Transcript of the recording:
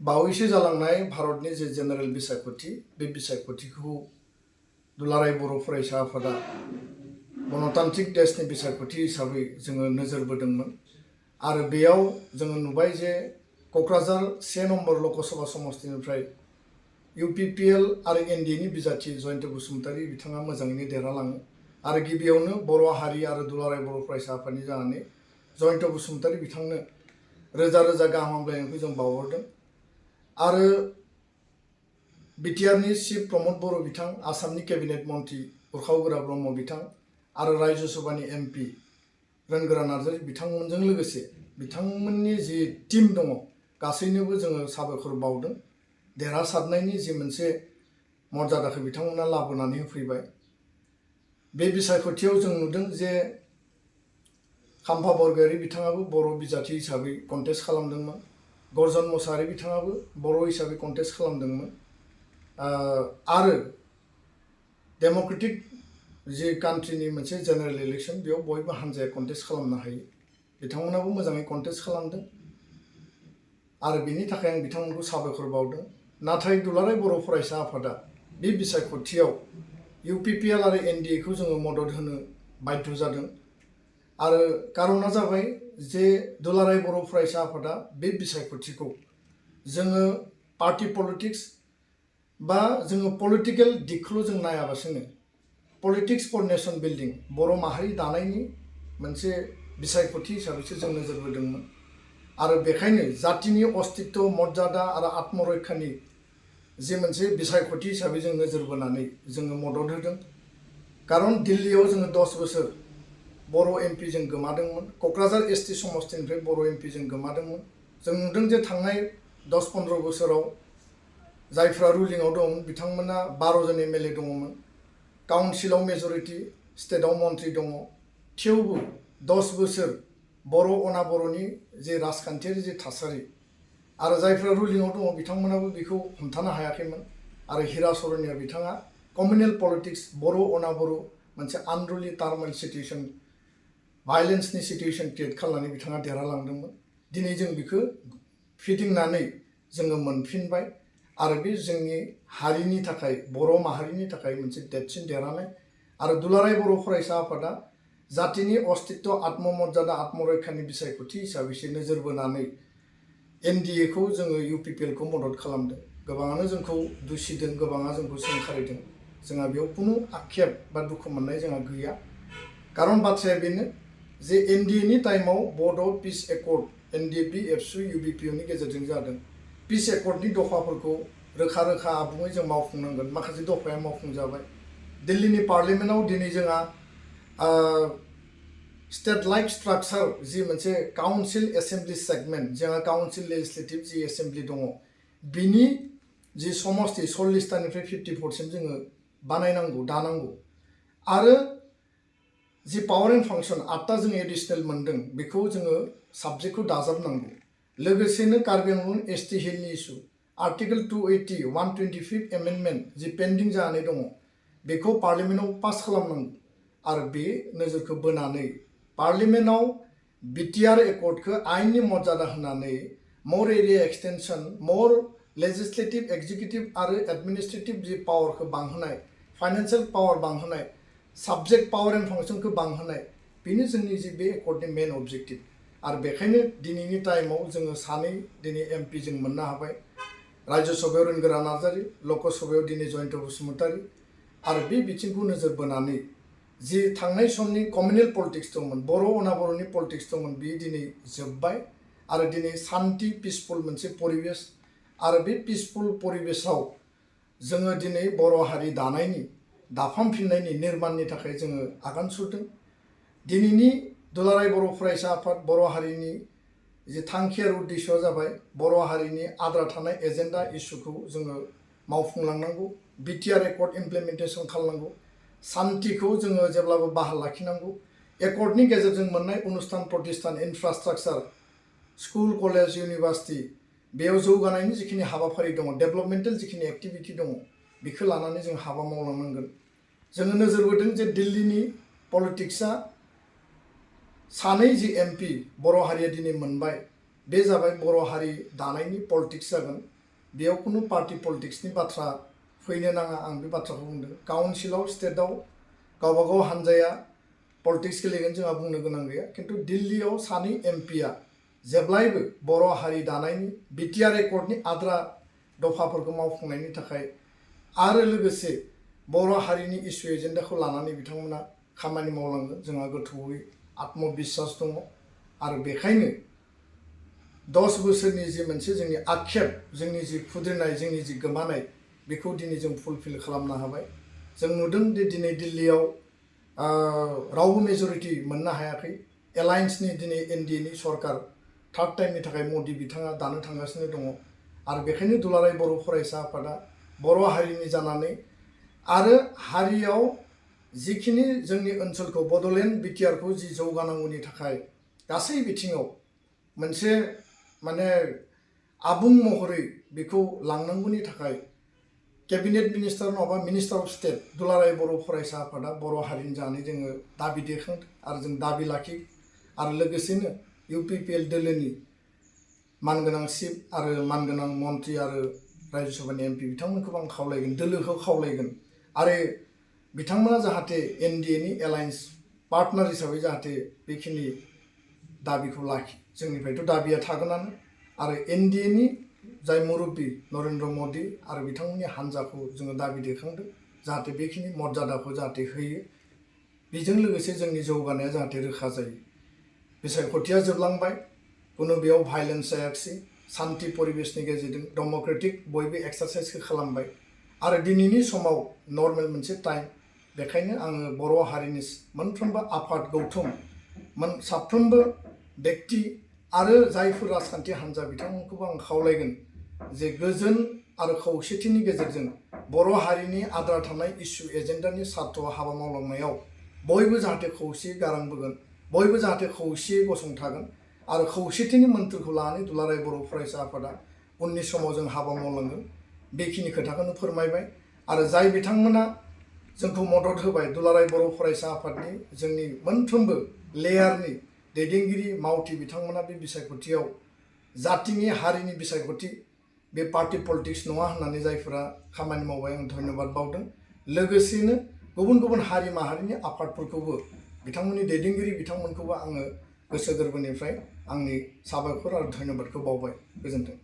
बावैसो जालांनाय भारतनि जे जेनेरेल बिसायख'थि बे बिसायख'थिखौ दुलाराय बर' फरायसा आफादा गणतान्त्रिक देशनि बिसायख'थि हिसाबै जोङो नोजोर बोदोंमोन आरो बेयाव जोङो नुबाय जे क'क्राझार 1 नम्बर लकसभा समस्तिनिफ्राय UPPL आरो NDAनि बिजाथि जयन्त बसुमतारी बिथाङा मोजाङैनो देरहालाङो आरो गिबियावनो बर' हारि आरो दुलाराय बर' फरायसा आफादनि जानानै जयन्त बसुमतारी बिथांनो रोजा रोजा गाहाम हामलायनायखौ जों बावहरदों आरो बिटिआरनि चिफ प्रमद बर' बिथां आसामनि केबिनेट मन्त्रि उरखाव ब्रह्म बिथां आरो राज्य सभानि MP रोनगोरा नार्जारी बिथांमोनजों लोगोसे बिथांमोननि जि टीम दङ गासैनोबो जोङो साबायखर बावदों देरहासारनायनि जि मोनसे मर्यादाखौ बिथांमोना लाबोनानै होफैबाय बे बिसायख'थियाव जों नुदों जे खाम्फा बरगयारी बिथाङाबो बर' बिजाथि हिसाबै कन्टेस्ट खालामदोंमोन गर्जन मोसाहारी बिथाङाबो बर' हिसाबै कन्टेस्ट खालामदोंमोन आरो डेम'क्रेटिक जि कान्ट्रिनि मोनसे जेनेरेल इलेक्शन बेयाव बयबो हान्जाया कन्टेस्ट खालामनो हायो बिथांमोनाबो मोजाङै कन्टेस्ट खालामदों आरो बेनि थाखाय आं बिथांमोनखौ साबायखर बावदों नाथाय दुलाराय बर' फरायसा आफादा बे बिसायख'थियाव UPPL आरो NDAखौ जोङो मदद होनो बाध्य जादों आरो कारना जाबाय जे दुलाराय बर' फरायसा आफादा बे बिसायख'थिखौ जोङो पार्टी पलिटिक्स बा जोङो पलिटिकेल दिगखौल' जों नायाबासिनो पलिटिक्स फर नेशन बिल्डिं बर' माहारि दानायनि मोनसे बिसायख'थि हिसाबैसो जों नोजोर बोदोंमोन आरो बेखायनो जातिनि अस्तित्व मर्यादा आरो आत्मरैखानि जे मोनसे बिसायख'थि हिसाबै जों नोजोर बोनानै जोङो मदद होदों कारन दिल्लीयाव जोङो 10 बोसोर बर' MP जों गोमादोंमोन क'क्राझार ST समस्तिनिफ्राय बर' MP जों गोमादोंमोन जों नुदों जे थांनाय 10-15 बोसोराव जायफ्रा रुलिंआव दं बिथांमोना 12 जन MLA दङमोन काउन्सिलाव मेजरिटी स्टेटआव मन्त्रि दङ थेवबो 10 बोसोर बर' अनाबर'नि जे राजखान्थियारि जे थासारि आरो जायफ्रा रुलिंआव दङ बिथांमोनाबो बेखौ हमथानो हायाखैमोन आरो हिरा सरनिया बिथाङा कम्युनेल पलिटिक्स बर' अनाबर' मोनसे आनरुलि टार्मेल सिचुएशन भायलेन्सनि सिचुएशन क्रिएट खालामनानै बिथाङा देरहालांदोंमोन दिनै जों बेखौ फिदिंनानै जोङो मोनफिनबाय आरो बे जोंनि हारिनि थाखाय बर' माहारिनि थाखाय मोनसे देरसिन देरहानाय आरो दुलाराय बर' फरायसा आफादा जातिनि अस्तित्व आत्ममर्यादा आत्मरैखानि बिसायख'थि हिसाबैसो नोजोर बोनानै NDAखौ जोङो UPPLखौ मदद खालामदों गोबाङानो जोंखौ दुसिदों गोबाङा जोंखौ सोंखारिदों जोंहा बेयाव खुनु आक्षेप बा दुखु मोननाय जोंहा गैया कारन बाथ्राया बेनो जे NDAनि टाइमाव बड' पिस एकर्ड NDA BFSU UBPOनि गेजेरजों जादों पिस एकर्डनि दफाफोरखौ रोखा रोखा आबुङै जों मावफुंनांगोन माखासे दफाया मावफुंजाबाय दिल्लीनि पार्लियामेन्टआव दिनै जोंहा स्टेट लाइक स्ट्राक्चार जि मोनसे काउन्सिल एसेम्बलि सेगमेन्ट जोंहा काउन्सिल लेजिस्लेटिभ जि एसेम्बलि दङ बिनि जि समस्ति 40तानिफ्राय 54सिम जोङो बानायनांगौ दानांगौ आरो जि पावर एन्ड फांसन 8टा जों एडिशनेल मोनदों बेखौ जोङो साबजेक्टखौ दाजाबनांगौ लोगोसेनो कार्बि आंलं ST हिलनि इस्यु आर्टिकल 280 125 एमेन्डमेन्ट जि पेन्डिं जानानै दङ बेखौ पार्लियामेन्टआव पास खालामनांगौ आरो बे नोजोरखौ बोनानै पार्लियामेन्टआव BTR एकर्डखौ आइननि मर्यादा होनानै मर एरिया एक्सटेनसन मर लेजिस्लेटिभ एक्जिकिउटिभ आरो एडमिनिस्ट्रेटिभ जि पावारखौ बांहोनाय फाइनान्सियेल पावार बांहोनाय साबजेक्ट पावर एन्ड फांसनखौ बांहोनाय बेनो जोंनि जि बे एकर्डनि मेन अबजेक्टिभ आरो बेखायनो दिनैनि टाइमाव जोङो सानै दिनै MP जों मोननो हाबाय राज्य सभायाव रोनगोरा नार्जारी लकसभायाव दिनै जयन्त बसुमतारी आरो बे बिथिंखौ नोजोर बोनानै जि थांनाय समनि कम्युनेल पलिटिक्स दंमोन बर' अनाबर'नि पलिटिक्स दंमोन बे दिनै जोब्बाय आरो दिनै शान्ति पिसफुल मोनसे परिबेस आरो बे पिसफुल परिबेसाव जोङो दिनै बर' हारि दानायनि दाफामफिननायनि निर्माणनि थाखाय जोङो आगान सुरदों दिनैनि दुलाराय बर' फरायसा आफाद बर' हारिनि जि थांखि आरो उद्देश्यआ जाबाय बर' हारिनि आद्रा थानाय एजेन्डा इस्युखौ जोङो मावफुंलांनांगौ BTR एकर्ड इमप्लिमेन्टेसन खालामनांगौ शान्तिखौ जोङो जेब्लाबो बाहाल लाखिनांगौ एकर्डनि गेजेरजों मोननाय अनुस्थान प्रतिष्ठान इनफ्रास्ट्राक्चार स्कुल कलेज इउनिभार्सिटि बेयाव जौगानायनि जिखिनि हाबाफारि दङ डेभेलपमेन्टेल जिखिनि एक्टिभिटि दङ बेखौ लानानै जों हाबा मावलांनांगोन जोङो नोजोर बोदों जे दिल्लीनि पलिटिक्सआ सानै जि MP बर' हारिया दिनै मोनबाय बे जाबाय बर' हारि दानायनि पलिटिक्स जागोन। बेयाव कुनु पार्टी पलिटिक्सनि बाथ्रा फैनो नाङा, आं बे बाथ्राखौ बुंदों। काउन्सिलाव स्टेटआव गावबा गाव हानजाया पलिटिक्स गेलेगोन, जोंहा बुंनो गोनां गैया। खिन्थु दिल्लीयाव सानै एमपिआ जेब्लायबो बर' हारि दानायनि बिटिआर एकर्डनि आद्रा दफाफोरखौ मावफुंनायनि थाखाय आरो लोगोसे बर' हारिनि इस्यु एजेन्डाखौ लानानै बिथांमोना खामानि मावलांगोन, जोंहा गोथौयै आत्मबिश्वास दङ। आरो बेखायनो 10 बोसोरनि जि मोनसे जोंनि आक्षेप, जोंनि जि खुद्रिनाय, जोंनि जि गोमानाय, बेखौ दिनै जों फुलफिल खालामनो हाबाय। जों नुदों दि दिनै दिल्लीयाव रावबो मेजरिटी मोननो हायाखै। एलायन्सनि दिनै एनडिएनि सरकार थार्ड टाइमनि थाखाय मदि बिथाङा दानो थांगासिनो दङ। आरो बेखायनो दुलाराय बर' फरायसा आफादा बर' हारिनि जानानै आरो हारियाव जिखिनि जोंनि ओनसोलखौ बड'लेण्ड बिटिआरखौ जि जौगानांगौनि थाखाय गासै बिथिङाव मोनसे माने आबुं महरै बेखौ लांनांगौनि थाखाय केबिनेट मिनिस्टार नङाबा मिनिस्टार अफ स्टेट दुलाराय बर' फरायसा आफादा बर' हारिनि जानानै जोङो दाबि दैखांदों आरो जों दाबि लाखियो। आरो लोगोसेनो इउपिपिएल दोलोनि मानगोनां चिफ आरो मानगोनां मन्त्रि आरो रायजो सभानि एमपि बिथांमोनखौबो आं खावलायगोन, दोलोखौ खावलायगोन। आरो बिथांमोना जाहाथे एनडिएनि एलायन्स पार्टनार हिसाबै जाहाथे बेखिनि दाबिखौ लाखि। जोंनिफ्रायथ' दाबिया थागोनानो। आरो एनडिएनि जाय मुरब्बी नरेन्द्र मदि आरो बिथांमोननि हान्जाखौ जोङो दाबि दैखांदों जाहाथे बेखिनि मर्यादाखौ जाहाथे होयो। बेजों लोगोसे जोंनि जौगानाया जाहाथे रोखा जायो। बिसायख'थिया जोबलांबाय, कुनु बेयाव भायलेन्स जायाखिसै, शान्ति परिबेसनि गेजेरजों डेम'क्रेटिक बयबो एक्सारसाइसखौ खालामबाय। आरो दिनैनि समाव नर्मेल मोनसे टाइम। बेखायनो आङो बर' हारिनि मोनफ्रोमबो आफाद गौथुम साफ्रोमबो व्यक्ति आरो जायफोर राजखान्थि हान्जा बिथांमोनखौबो आं खावलायगोन जे गोजोन आरो खौसेथिनि गेजेरजों बर' हारिनि आद्रा थानाय इस्यु एजेन्डानि सार्थ'आव हाबा मावलांनायाव बयबो जाहाथे खौसेयै गारां बोगोन, बयबो जाहाथे खौसेयै गसंथागोन। आरो खौसेथिनि मोन्थोरखौ लानानै दुलाराय बर' फरायसा आफादा उननि समाव जों हाबा मावलांगोन, बेखिनि खोथाखौनो फोरमायबाय। आरो जाय बिथांमोना जोंखौ मदद होबाय, दुलाराय बर' फरायसा आफादनि जोंनि मोनफ्रोमबो लेयारनि दैदेनगिरि मावथि बिथांमोना बे बिसायख'थियाव जातिनि हारिनि बिसायख'थि, बे पार्टी पलिटिक्स नङा होननानै जायफोरा खामानि मावबाय, आं धन्यबाद बावदों। लोगोसेनो गुबुन गुबुन हारि माहारिनि आफादफोरखौबो बिथांमोननि दैदेनगिरि बिथांमोनखौबो आङो गोसो गोरबोनिफ्राय आंनि साबायखर आरो धन्यबादखौ बावबाय। गोजोन्थों।